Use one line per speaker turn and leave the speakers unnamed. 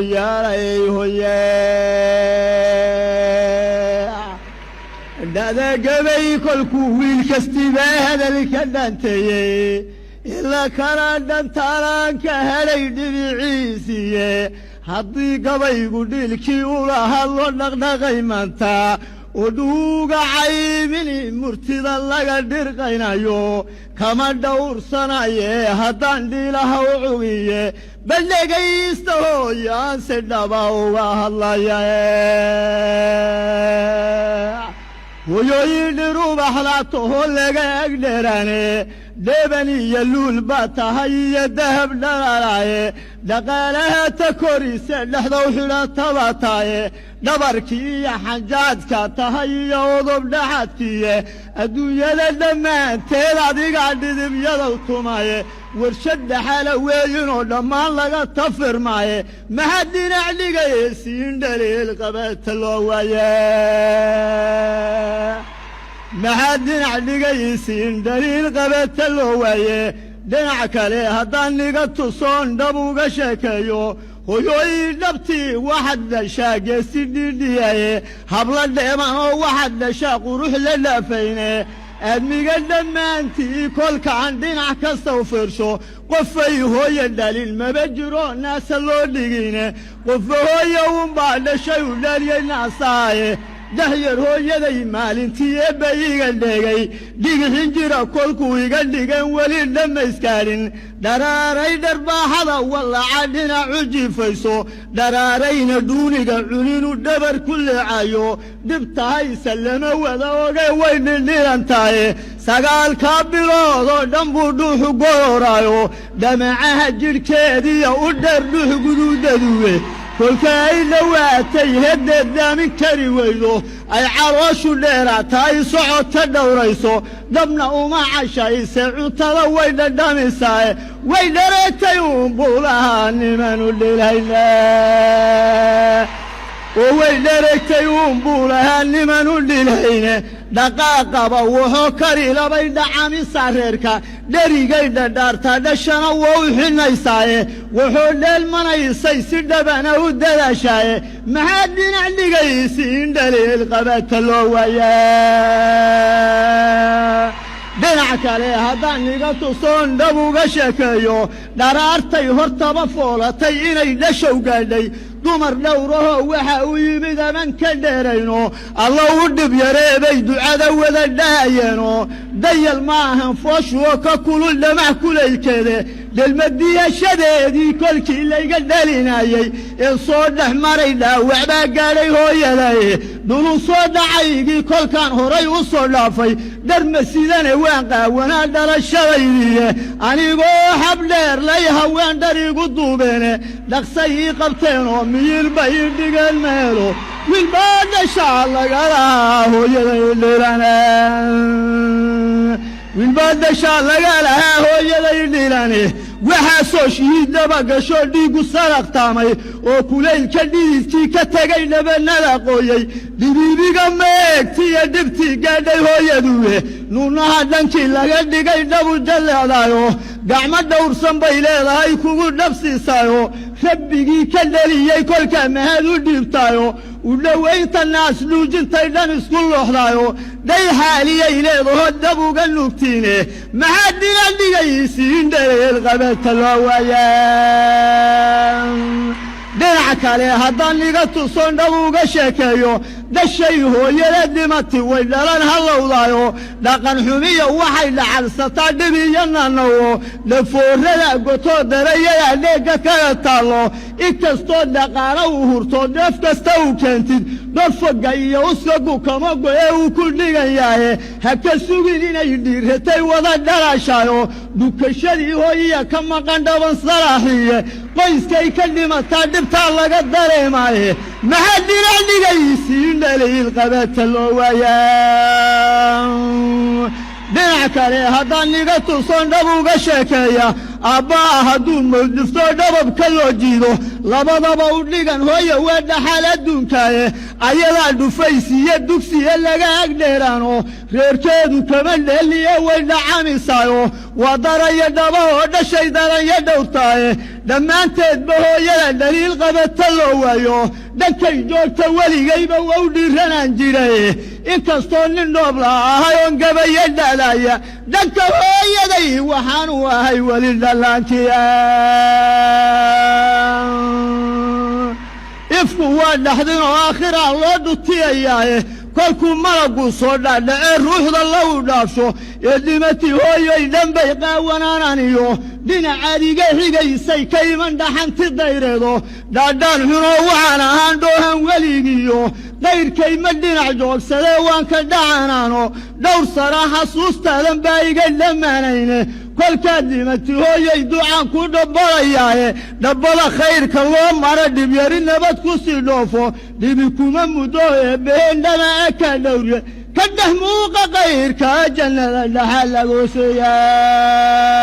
Hoyaalay hoye, dhadagabay kolkuu wiil kastiba hadalka dhanteeyey, ila kala dhantaalaan ka helay dhibiciisiiye. Haddii gabaygu dhiilkii ula hadlo dhaqdhaqay maanta oo dhuuga caymini, murtida laga dhirqaynayo kama dhowrsanaye. Haddaan dhiilaha u cugiye, bal dhegaysta hooyaan si dhaba uga hadlaya. Hoyooyin dhirubaxda taho laga agdherane, dheban iyo luul baa tahay iyo dahab dhalaalaaye. Dhaqaalaha ta korise dhexdow xidhataba taye, dhabarkii iyo xanjaadka tahay iyo odob dhaxadkiiye. Adduunyada dhammaanteed adigaa dhidibyadow tumaye, warshad dhaxala weeyinoo dhammaan laga tafirmaaye. Maxaa dhinac dhigaye siin dhaliil qabata loo waaye? Maxaa dhinac dhigaysiin dhaliil qabata loo waaye? Dhinac kale haddaan niga tusoon dhab uga sheekeeyo, hoyooyin dhabtii waxaad dhashaa geesi dhidhiyaye, habla dheeman oo waxaad dhashaa qurux la dhaafayne. Aadmiga dhammaantii kolkaan dhinac kasta u fiirsho, qofay hooye dhalin maba jiro naasa loo dhigine. Qofba hooye unbaa dhashay u dhaliyey naasaaye. Dahyar hooyaday maalintii eebba iga dhegay, dhigixin jira kolkuu iga dhigan weli dhammayskaarin. Dharaaray dharbaaxada wallaca dhinacu jiifayso, dharaarayna dhuuniga cuninu dhabar ku leecayo. Dhibtahayse lama wada oge, way dhildhilan tahay. 9-kaa bilood oo dhan buu dhuuxu gororaayo, dhamacaha jidhkeediya u dheer dhuux guduudaduwe. Kolka ay dhowaatay heddeed daamin kari weydo, ay calooshu dheeraata, ay socodka dhowrayso, dhabna uma cashayse, cuntada way dhadhamisaae. Way dhareegtay uun buulaha nimanu dhilayne, oo way dhareegtay uun buulahaa nimanu dhilayne. Dhaqaaqaba wuxuu kari labay dhacamisa reerka, dherigay dhadhaartaa, dhashana waa u xidhnaysaaye. Wuxuu dheelmanaysay si dhabana u dadaashaaye. Maxaa dhinac dhigaysiin dhaliil qabata loo waaye? Dhinac kale haddaan iga tusoon dhab uga sheekeeyo, dharaartay hortaba foolatay inay dhashow gaadhay, dumar dhowrahoo waxa u yimid aman ka dheerayno. Alla u dhib yareebay ducada wada dhaayeeno. Dayal ma ahan fooshuoo ka kulul dhamac kulaylkeede. Dhelmadiyashadeedii kolkii layga dhalinayey ee soo dhex maray, dhaawac baa gaadhay hooyaday. Dhulu soo dhacaygii kolkaan horay u soo dhaafay, dharma sidane waan qaawanaa dhalashadaydiiye. Anigoo xabdheer lay haween dhar igu duubeene, dhaqsay ii qabteen oo miyir bay ii dhigeen meelo. Wiilbaa dhashaa lagalahaa hooyaday dhilane, wiilbaa dhashaa laga lahaa hooyaday dhilane. Waxaasoo shihiiddaba gasho dhiiggu saraqtaamay, oo kulaylka dhididkii ka tegay dhabanada qooyey. Dhibiibiga meegtiyo dhibtii gaadhay hooyaduwe, nuunaha dhankii laga dhigay dhabu jalleecdaayo. Gacmo dhowrsan bay leedahay kugu dhabsiisaayo, rabbigii ka dheliyey kolkaa mahad u dhiibtaayo. U dhowaynta naas dhuujintay dhan isku looxdaayo, dhay xaaliyay leedaho dhab uga nugtiine. Maxaa dhinac dhigaysiin dhaleel qabata loo waaya? Dhinac kale haddaan iga tusoon dhab uga sheekeeyo, dhashay hooyada dhimati way dhalan hallowdaayo. Dhaqan xumiya waxay dhacalsataa dhib iyo nanawo, dhafoorada gotoo darayada dheegga kaga taallo. Inkastoo dhaqaalo u hurto, dheef kasta u keentid, dhofoga iyo uskagu kama go'e uu ku dhigan yahe. Ha ka sugin inay dhiiratay wada dhalashayo, dhukashadii hooyiya ka maqan dhaban salaaxiye. Qoyskay ka dhimataa dhibtaa laga dareemaaye. Maxaa dhinac dhigaysiin dhaliil qabata loo waayaa? Dhinac kale haddaan iga tusoon dhab uga sheekeeya, Aabba'a hadduu mawdifto dhababka loo jiido, labadaba u dhigan hooya waa dhaxal adduunkaaye. Ayadaa dhufaysiiyo dugsiye laga agdheeraano, reerkeedu kama dheeliye way dhacamisaayo. Waa daraya dhaba oo dhashay daranya dhowrtaaye. Dhammaanteedba hooyada dhaliil qabata loo waayo, dhankay joogta weligayba wow dhiiranaan jiray. Inkastoo nin dhoobla ahay oon gabayo dhalaya, dhanka hooyaday waxaanu ahay weli dhallaantiya. Ifku waa dhaxdin oo aakhiraa loo dhutiyayaaye. Kolkuu malaggu soo dhaadhacee ruuxda lagu dhaafsho ee dhimatii hooyoy dhanbay qaawanaananiyo, dhinacaad iga xigaysay ka iman dhaxanti dayreedo. Dhaadhaan xunoo waxaan ahaan dhoohan weligiiyo qayrkay ma dhinac joogsadee waan ka dhacanaano. Dhowr sana xasuustaadan baa iga dhammaanayne. Kolkaad dhimati hooyay ducaan ku dhabbalayaaye. Dhabbada khayrka loo maro dhibyari nabad ku sii dhoofo, dhibi kuma muddo eebbeheen dhama ka dhowrye. Ka dhex muuqa kayrka jannada dhaxa lagu siiyaa.